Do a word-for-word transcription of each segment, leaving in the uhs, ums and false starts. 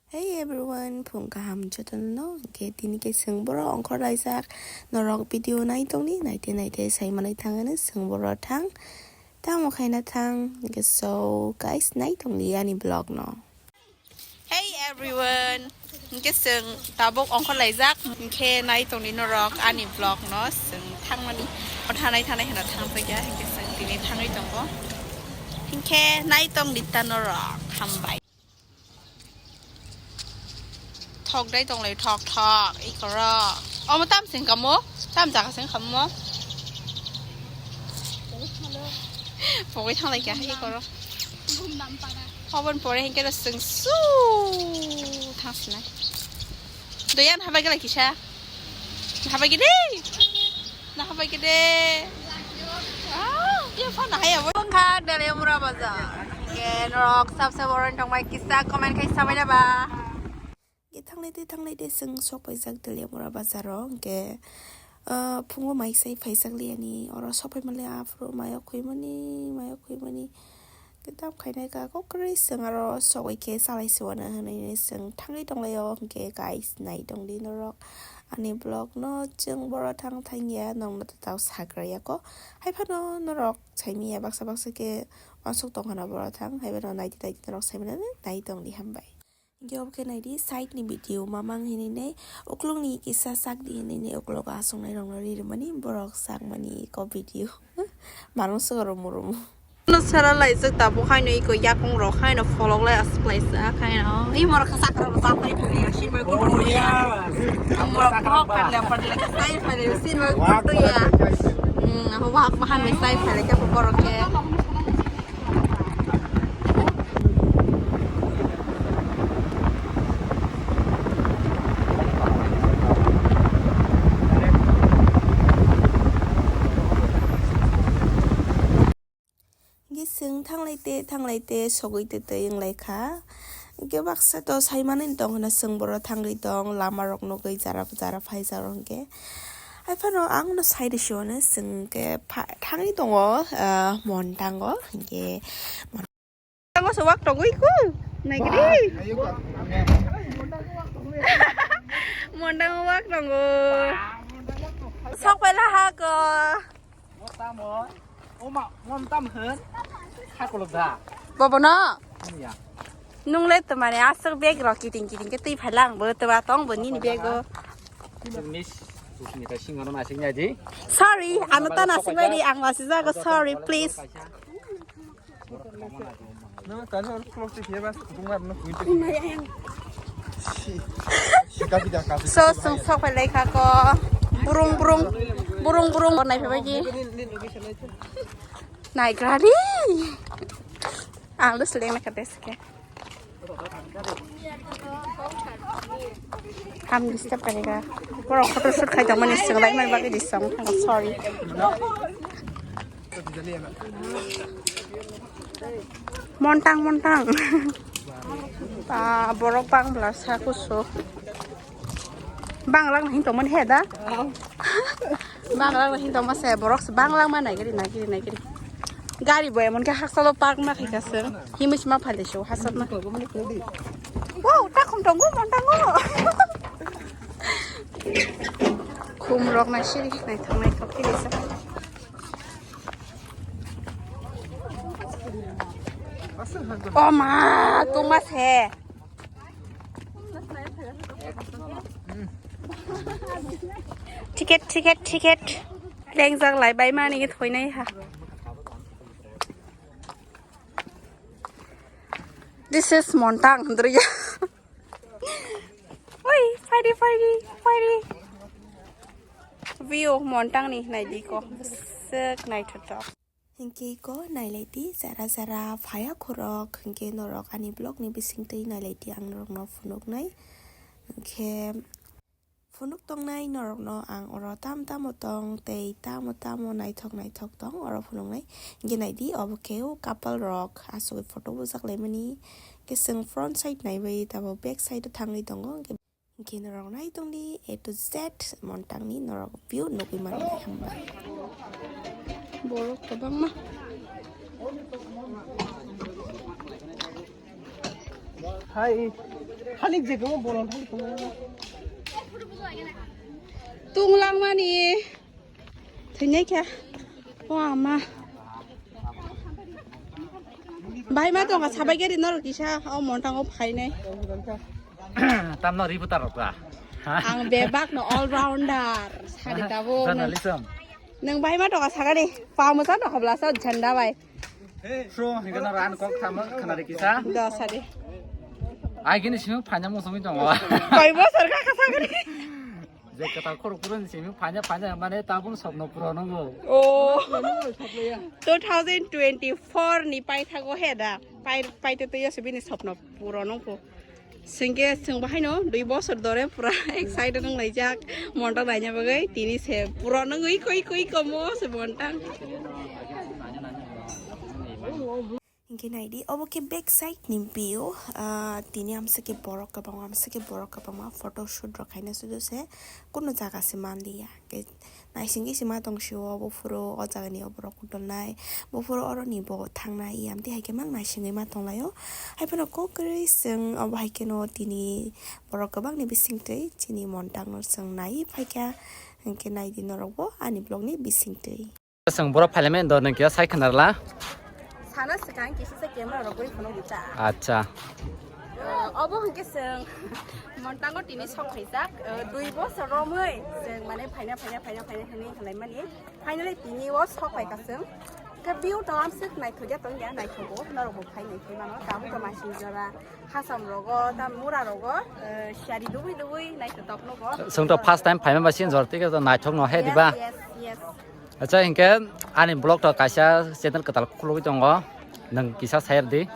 Hey everyone, phung kaham jotono, hwnkhe tini khe chwng boro ongkhor laijak norok video nai tongni, naite naite sai manai thangano chwng boro thang, tamo khaina thang, hwnkhe so guys nai tongli ani vlog no. Hey everyone, hwnkhe chwng tabuk ongkhor laijak, hwnkhe nai tongni norok ani vlog no chwng thangmani, thanai thanai hwno thangjakya, hwnkhe chwng tini thangwi tongo, hwnkhe nai tongdi ta norok, hambai. Thok dai tong lai, thok, thok, i koro. Omo tam sing kamo? Tam jaga sing kamo? Pogwi thang lai kya, i koro. Obon pore hingke ro sing su thang sinai. Doyan habai gala kisa. Habai gede. Nah, apa gede? Ah, dia apa nah ya? Bongkha, Deliamura Bazar. Oke, norok sab sab orang tong mai kisa comment kai sabai ba. Oke, thanglai de, thanglai de, chwng sok paijak Deliamura Bazar o. Oke, ah, phungo mai sai phaijak liani. Oro sok pai mali afro mayo khuimani, mayo khuimani. Kitab khainai ka kok kwrwi chwng aro sogwi khe chalai se uanw hwnwi chwng thangwi tonglaio, hwnkhe guys nai tongdi norok ani vlog no, chwng boro thang thangya nokno tei tao sakrayako, haiphano norok saimanya baksa baksa khe uansuk tongkhana boro thang, haiphano naidi naidi norok saimano nai tongdi, hambai. Hwnkhe obo khe naidi side ni video mamang hinwi nei uklukni kisa sakdi hinwi nei uklogo aswknai rokno ri rwmani borok sakmani ko video. Manung swkang rwmu rwmu. No sara laijak tabuk haino iko yakung rok haino pholok lai aswk laijak haino. Imo rok kha sakra rok chapai thangya, sima kutung ya. Amo rok phok padle padle kha sai phaile sima kutung ya. Hmm, amo wak mahan bai sai phaile kha borok khe. Hingke chwng thanglai te, thanglai te, sogwi te twi wnglai kha. Hingke baksa to sai manwi tong hwnna chwng boro thangwi tong, lama rok nugwi jara jara phaijak rok hingke. Haiphano ang no sai rwsio hwnwi chwng hingke pha-, thangwi tongo, ah, Montango hingke. Montango se wak tongwi ku, naigri. Montango wak tongo. Sok pai la ha ko. Mo tamo, oma, mom tam hen, hakolok da. Bobo no? Ya. Nung le to mane aswk bag rok kiting kiting ke twi phalang bo to ba tong bo nini bag o. Miss, Susmita Singh ano nasing ya ji. Sorry, ano ta nasing bai di ang lasi jago, sorry, please. So, chwng sok pai lai kha ko. Burung, burung, burung, burung. Nai phai bai di. Nai gra di. Ang lo seleng na kha deske. Ham disturb kare ga. Borok photo shoot khai tong mani swng lai mani bagwi di song. Sorry. Montang, montang. Ah, borok bang bla sa kusu. Bang lang hin tong mani he da? Bang lang hin tong ma se borok se bang lang ma nai giri, nai giri, nai giri. Gari bo emon khe hakchalo park ma khaika se. Himwi sima phai de se hakchal ma. Wow, ta khum tongo, montang o. Khum rok nai siri, naithok, naithok khe risa. O ma, tungma se. Ticket, ticket, ticket. Lengjak lai bai mani thoinai ha. This is Montang Hindriya. Oi, phaidi, phaidi, phaidi. View Montang ni naidi ko. Bwswk naithotok. Hinkhe ko nailai di jara jara phaya khorok. Hinkhe norok ani vlog ni bising twi nailai di ang norok no phunuknai. Hinkhe Phunuk tongnai norokno ang oro tam tamo tong tei tamo tamo naithok naithok tong oro phunuknai. Hingke naidi obo khe o couple rok asugwi photo bujak laimani. Hingke chwng front side naibai tabok back side o thangwi tongo. Hingke norok nai tongdi A to Z Montangni norok view nugwi mannai hambai. Borok kwbangma. Hai, khalik je kemo bolong khalik kemo. Tunglang mani. Thwinai kha. O ama. Bai ma tonga sabai gari nor kisa o montang o phainai. Tamno ribu tarok ka. Ang bebak no all rounder. Sari tabuk. Journalism. Nang bai ma tonga sagari. Pamusa no khabla sa jhanda bai. Pro hingga na ran kok tamo khanari kisa. Do sari. Ai gini simi phanya mo sumi tongo. Koi bosor ka kha sagari. Je kwtal khorok puro ni simi phanya phanya mane tabun sopno puro nongo. Oh. Two thousand twenty-four ni paithago he da. Pai paito to yasubini sopno puro nongpo. Singke sing bahai no dui bosor dore pura excited wng laijak. Montang naina bagwi tini se puro nongwi koi koi komo se montang. Hingke naidi, obo khe back side ni view. Ah, tini amswk khe borok kwbangma, amswk khe borok kwbangma photo shoot rok khaina sudu se, kunu jaga se manliya. Ke naisingwi se ma tong sio, obo phuru o jaga ni oborok kudolnai, bo phuru oro ni bo thangnai, yamtwi hai khe mang naisingwi ma tong laio. Hai phano kok kwrwi chwng obo hai kheno tini borok kwbang ni bising twi chini montang no chwng nai phaikha, hingke naidi norok bo ani vlog ni bising twi. Chwng borok phailaimani dor nung khe sai khwnarla. Sana swkang kisa se camera rok guri phunuk di ta. Acha. Eh, obo hwnkhe chwng montango tini sok khaijak, eh, dui bosor romwi chwng mane phaina, phaina, phaina, phaina hinwi hinlaimani. Finally tini o sok pai ka chwng. Khe view to amswk naithokya tongya, naithogo, norokbo phai naithok mano, tabuk to masing jora. Hasam rogo, tam mura rogo, eh, siyari dugui dugui naithotok nogo. Chwng to first time phaima ba sin jor tike to naithok no he diba? Yes, yes, yes. Acha, hinkhe ani vlog to kaisa channel kwtal khulugwi tongo. Nwng kisa share di.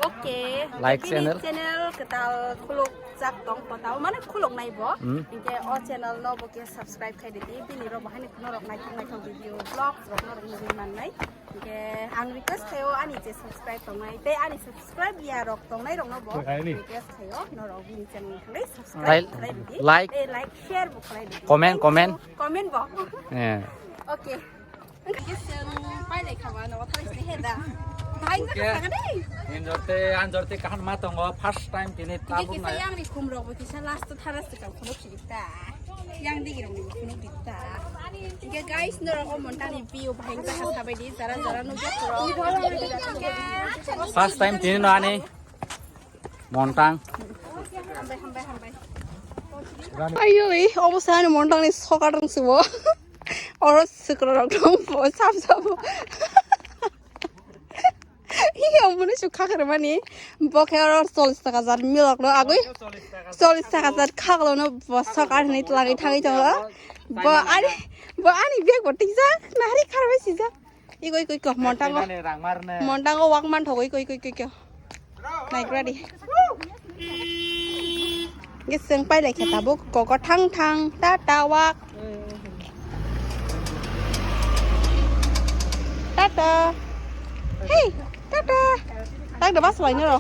Okay. Like bini channel. Channel kwtal khuluk jak tong kwtal, mane khuluk nai bo. Hmm. Hinkhe o channel no bo khe subscribe khai di. Bini rok bahai ni norok naithok naithok video vlogs rok norok nugui mannai. Hinkhe ang request khaio ani je subscribe tongnai tei ani subscribe ya rok tongnai rokno bo request khaio norok bini channel thangwi subscribe khlai ridi. Like. Tei like, share bo khlai ridi. Comment, comment. Comment bo. Eh. Okay. Hinkhe chwng pailai khaba no thangwi se he da. Bhai, okay. Enjoy te, enjoy te kaham ma tongo, first time tini tabuk nai. Kisa yang ni khum rok bo kisa last thara se kam khuluk si. Ta. Yang digi rong ni phunuk di ta. Hinkhe guys, norok o montang ni view bahai wngkha sabai di, jara jara nukjak rok. First time tini no ani montang. Hambai, hambai, hambai. Ayo, eh, obo sa ani montang ni sokar rong sibo. Oro sikro rok dong bo, sap sap bo. Iya, muni su khakhre mani. Bo khe oro chollish taka jat milok no agwi. Chollish taka jat khaglo no bo sok ar hinwi twlangwi thangwi tongo. Bo ani, bo ani bag bo twijak, nahari kharwi sijak. Iko, iko, iko, montango. Montango wak man thogo, iko, iko, iko, iko. Naigra di. Ge seng pai lai khe tabuk koko thang thang, ta ta wak. Tata. Hey, tata. Tak da bas lainai ro.